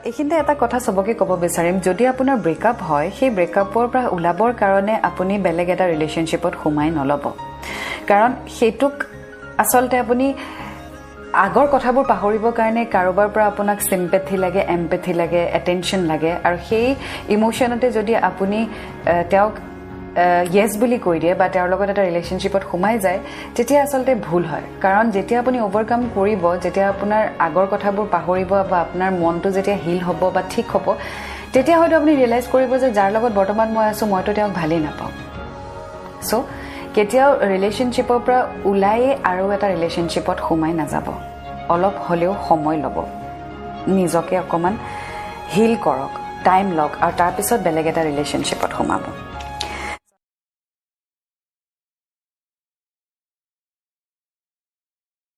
এইখিনিতে এটা কথা চবকে ক'ব বিচাৰিম, যদি আপোনাৰ ব্ৰেকআপ হয়, সেই ব্ৰেকআপৰ পৰা ওলাবৰ কাৰণে আপুনি বেলেগ এটা ৰিলেশ্যনশ্বিপত সোমাই নল'ব। কাৰণ সেইটোক আচলতে আপুনি আগৰ কথাবোৰ পাহৰিবৰ কাৰণে কাৰোবাৰ পৰা আপোনাক চিম্পেথি লাগে, এম্পেথি লাগে, এটেনশ্যন লাগে আৰু সেই ইম'শ্যনতে যদি আপুনি তেওঁক য়েছ বুলি কৈ দিয়ে বা তেওঁৰ লগত এটা ৰিলেশ্যনশ্বিপত সোমাই যায়, তেতিয়া আচলতে ভুল হয়। কাৰণ যেতিয়া আপুনি অভাৰকাম কৰিব, যেতিয়া আপোনাৰ আগৰ কথাবোৰ পাহৰিব বা আপোনাৰ মনটো যেতিয়া হিল হ'ব বা ঠিক হ'ব, তেতিয়া হয়তো আপুনি ৰিয়েলাইজ কৰিব যে যাৰ লগত বৰ্তমান মই আছোঁ, মইতো তেওঁক ভালেই নাপাওঁ। চ' কেতিয়াও ৰিলেশ্যনশ্বিপৰ পৰা ওলায়ে আৰু এটা ৰিলেশ্যনশ্বিপত সোমাই নাযাব। অলপ হ'লেও সময় ল'ব, নিজকে অকণমান হিল কৰক, টাইম লওক আৰু তাৰপিছত বেলেগ এটা ৰিলেশ্যনশ্বিপত সোমাব।